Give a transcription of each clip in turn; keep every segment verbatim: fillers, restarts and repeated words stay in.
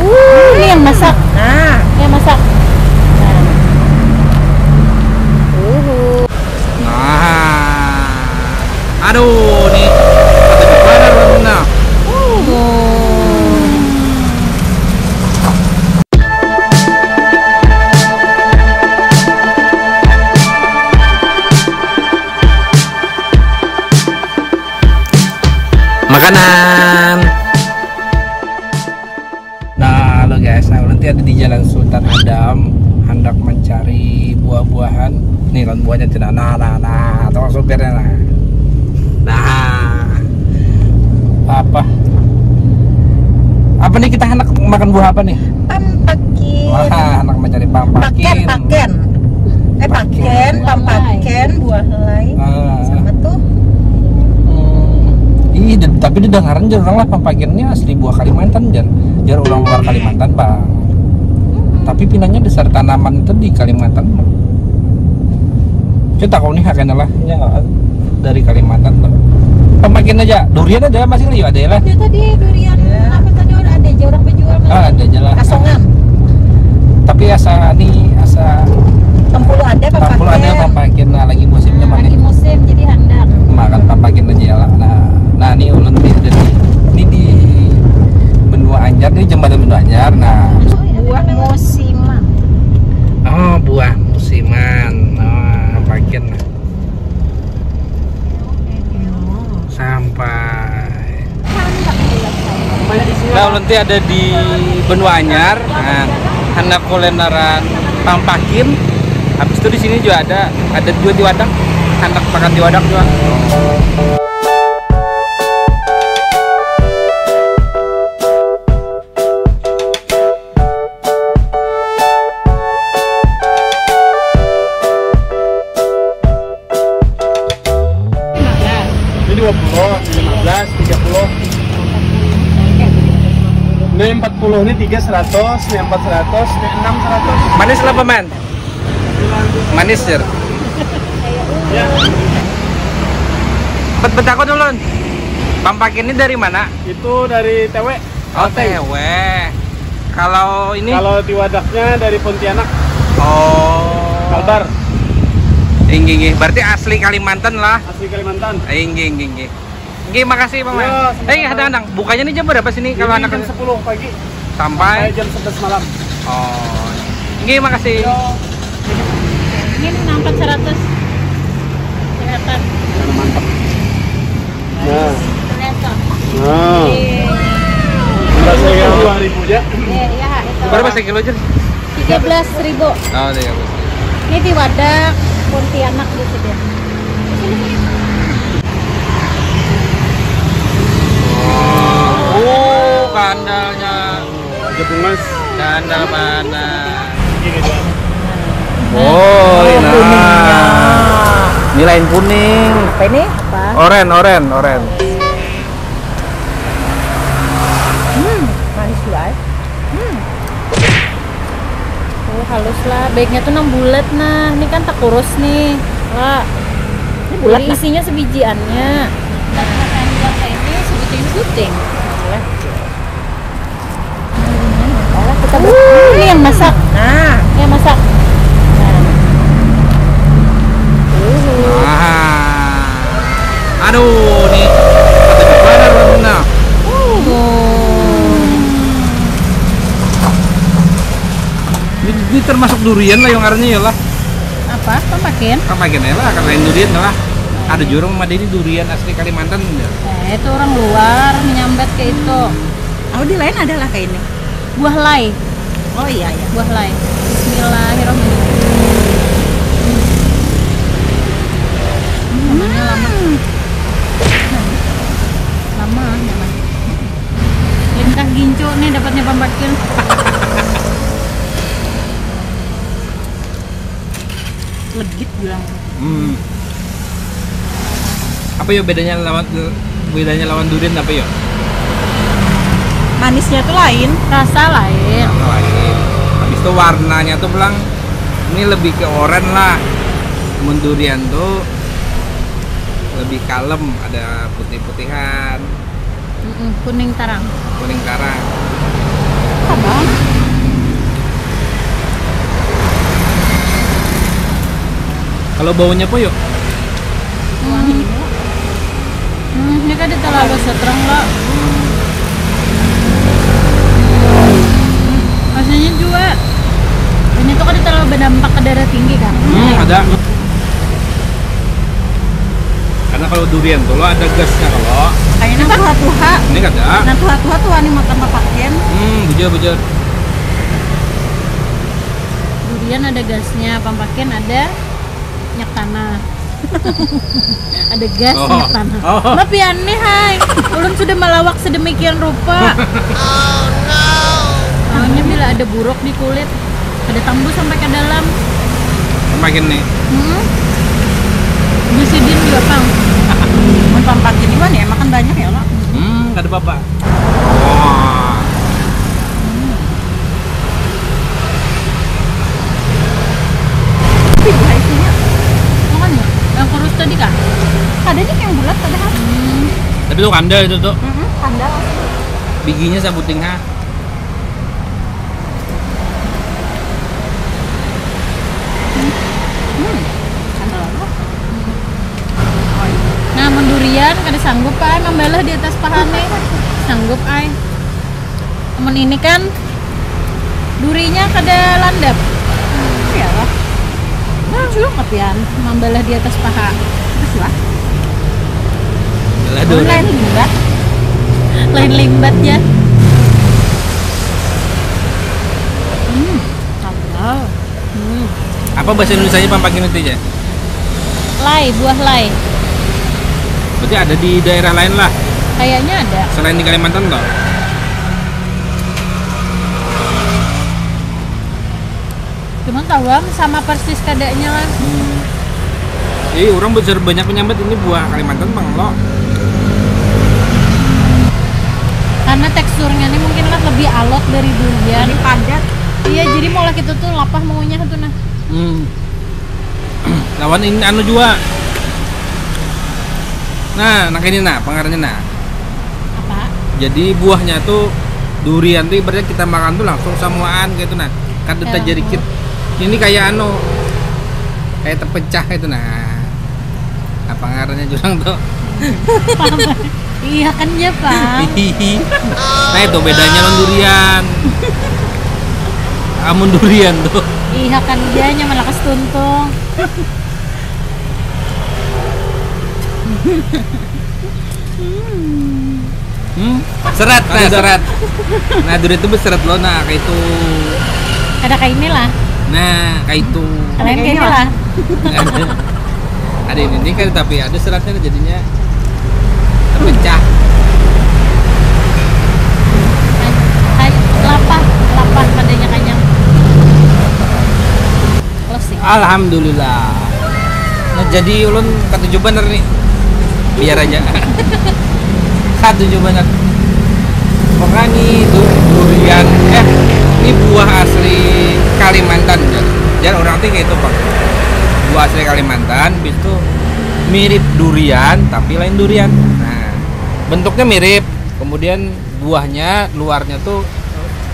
Ini yang masak. Nah, ini yang masak. Nah. Uhu. Nah. Aduh, nih. Ada di mana, Ron? Nah. Uhu. Makanan. Nah, halo guys, nah nanti ada di Jalan Sultan Adam, hendak mencari buah-buahan. Nih, lawan buahnya cina. Nah, nah, nah, tolong supirnya, nah. Nah. Apa? Apa nih, kita hendak makan buah apa nih? Pampakin. Wah, hendak mencari pampakin. Paken, paken. Eh, paken, pampaken, buah lai. Ah. Sama tuh. Hmm. Ih, de- tapi didengaran jar orang lah, pampakin ini asli buah Kalimantan, jar. Jar orang luar Kalimantan, Bang. Tapi pinanya dasar tanaman itu di Kalimantan, Bang. Kita tahu nih, haknya lah. Ya, dari Kalimantan tuh. Pampakin aja. Durian ada masih liu ada ya lah. Ada tadi durian, apa tadi, ada aja orang penjual, Mas. Ah, ada aja lah. Kasongan. Tapi asa nih, asa Tempulu ada, Tempulu ada, pampakin. Pampakin. Nah, lagi musimnya. Nah, mana? Lagi musim, jadi handak. Makan pampakin aja ya lah. Nah, nah, ini ulun nih ada di, ini di Benua Anyar, di jembatan Benua Anyar. Nah, buah musiman. Oh, buah musiman. Nah, pampakin. Sampai. Nah, ulun ti ada di Benua Anyar. Nah, handak kulineran pampakin. Habis itu di sini juga ada, ada juga tiwadak. Handak makan tiwadak juga. Ini dua puluh, lima belas, tiga puluh. Ini empat puluh, ini tiga seratus, ini empat seratus, ini enam seratus. Manis lah, Paman? Manis, Sir. Ya. Empat betakun ulun. Pampakin ini dari mana? Itu dari T W. Oh, Kalteng. T W. Kalau ini? Kalau tiwadaknya dari Pontianak. Oh. Kalbar. Inggih, inggih. Berarti asli Kalimantan lah. Asli Kalimantan. Inggih, inggih, inggih. Inggih, makasih, Bang. Iya, sama-sama. Eh, ada, Nang. Bukanya nih jam berapa sini kalau anak jam sepuluh pagi sampai? Sampai jam sebelas malam. Oh. Inggih, makasih. Iya. Ini nih, empat seratus. Kelihatan. Mantap. Nah. Nah. Iya. Dua ribu aja. Iya, iya, itu. Berapa sekilo, Jun? Tiga belas ribu. Oh, tiga belas. Ini tiwadak Pontianak di sini. Oh, kandalnya. Jagung, Mas. Kandal mana? Oh, ini. Ini lain kuning. Apa ini? Apa? Oren, oren, oren. Hmm, manis juga, eh. Hmm. Oh, halus lah. Baiknya tuh nang bulat, nah. Ini kan tak kurus nih. Lah. Ini bulat, jadi nah, isinya sebijiannya. Nah, ini sebuting-sebuting. Boleh. Ini yang masak. Nah, yang masak. Nah. Uhu. Nah. Aduh, nih. Ada di mana, Ron? Nah. Uhu. Ini, ini termasuk durian lah yang ngarannya ya lah. Apa? Pampakin? Pampakin ya lah, karena durian lah. Ada jurung madini durian asli Kalimantan ya. Eh, itu orang luar menyambat ke itu. Oh, di lain adalah kayak ini. Buah lai. Oh iya, iya. Buah lai. Bismillahirrahmanirrahim. Hmm, nyamannya lama. Hmm. Lama, nyaman. Lintah gincu nih dapatnya pampakin. Legit bilang. Hmm. Apa yo bedanya lawan, bedanya lawan durian apa yo? Manisnya tuh lain. Rasa lain. Rasa lain. Habis itu warnanya tuh bilang ini lebih ke oren lah. Mun durian tuh lebih kalem, ada putih-putihan. Mm-mm, kuning tarang. Kuning tarang. Sama. Kalau baunya apa yuk? Hmm. Hmm, ini kada terlalu strong lah. Rasanya juga ini tuh kada terlalu berdampak ke darah tinggi kan? Hmm, ada. Karena kalau durian tuh lo ada gasnya kalau. Kayaknya nang tuha-tuha. Ini kada. Nang tuha-tuha tuh wani makan papakin. Hmm, bujur bujur. Durian ada gasnya, pampakin ada minyak tanah. Ada gas oh. Minyak tanah. Oh. Tapi aneh hai. Ulun sudah melawak sedemikian rupa. Oh no. Soalnya bila ada buruk di kulit, ada tembus sampai ke dalam. Makin nih. Hmm. Bisa din juga pang. Mun pampakin ini ya makan banyak ya lo. Hmm, kada apa-apa. Wah. Hmm. Pilihan isinya. Makan ya? Yang kurus tadi kah? Ada nih yang bulat padahal. Hmm. Tapi tuh kandal itu tuh. Mm-mm, kandal. Biginya sabuting ha. Hmm. Kandal apa? Nah, mun durian kada sanggup ai mambalah di atas paha nih. Sanggup ai. Mun ini kan durinya kada landap. Iyalah. Nah, juga kepian mambalah di atas paha. Terus lah. Lah, durian. Lain limbat. Lain limbat ya. Hmm, tanggal. Hmm. Apa bahasa Indonesianya pampakin itu ya? Lai, buah lai. Berarti ada di daerah lain lah. Kayaknya ada. Selain di Kalimantan toh? Cuman tahu am sama persis kadanya lah. Hmm. Jadi orang besar banyak menyambat ini buah Kalimantan bang lo. Karena teksturnya ini mungkin kan lebih alot dari durian. Lebih padat. Iya, jadi mau lagi itu tuh lapah maunya tuh nah. Hmm. Lawan ini anu juga. Nah, nang ini nah, pengarahnya nah. Apa? Jadi buahnya tuh durian tuh ibaratnya kita makan tuh langsung samuaan gitu nah. Kada terjadi kit. Ini kayak anu, kayak terpecah itu nah. Apa ngarannya jurang tuh? Iya kan ya pak. Nah itu bedanya lawan durian. Amun durian tuh. Iya kan dia nyaman lakas tuntung. Hmm. Serat, nah serat. Nah durian itu berserat lo, nah kayak itu. Ada kayak ini lah. Nah kayak itu. Lain kayak ini lah. Ada ini kan tapi ada seratnya jadinya terpecah. Hai, lapah, lapah padanya kanyang. Closing. Alhamdulillah. Nah, jadi ulun katuju bener nih. Biar aja. Katuju bener. Pokoknya nih du- durian eh ini buah asli Kalimantan ya. Jangan orang tuh kayak itu pak. Buah asli Kalimantan, bis itu mirip durian tapi lain durian. Nah, bentuknya mirip. Kemudian buahnya luarnya tuh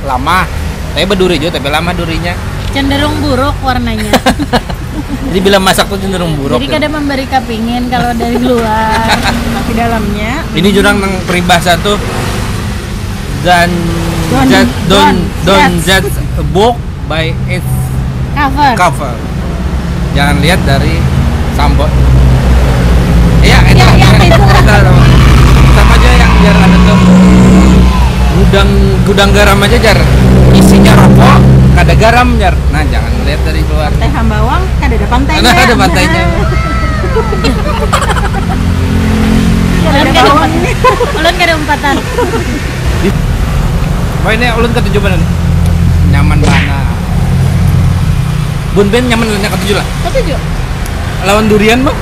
lamah tapi beduri juga tapi lamah durinya. Cenderung buruk warnanya. Jadi bila masak tuh cenderung buruk. Jadi ya. Kada memberi kapingin kalau dari luar. Tapi dalamnya ini jurang nang peribahasa tuh dan don't, don't, don't judge a book by its cover. Cover. Jangan lihat dari sambot. Iya, itu. Ya, ya, itu. Sama aja yang biar ada tuh gudang gudang garam aja jar. Isinya rokok, kada garam jar. Nah, jangan lihat dari luar. Teh hambawang, kada ada pantainya. Nah, ada pantainya. Kada ada bawang. Ulun kada umpatan. Wah ini ulun ketujuh benar. Nyaman mana? Bun Ben nyaman lainnya ketujuh lah. Ketujuh. Lawan durian mah?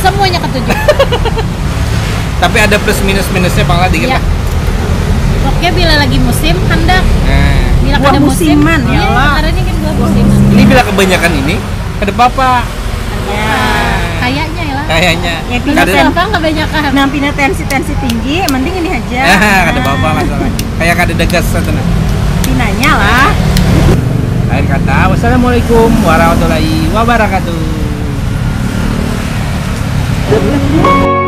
Semuanya ketujuh. Tapi ada plus minus minusnya pang lah dikit. Iya. Lah. Pokoknya bila lagi musim handak. Nah. Bila kada musim, musiman ya. Iya, karena ini kan buah musiman. Ini bila kebanyakan ini kada apa-apa. Ya. Kayaknya ya lah. Kayaknya. Ya, kada pang kebanyakan. Nang pina tensi-tensi tinggi, mending ini aja. Nah, kada apa-apa masalah. Kayak kada degas satu nah. Pinanya lah. Akhir kata, wassalamualaikum warahmatullahi wabarakatuh. Deadlift.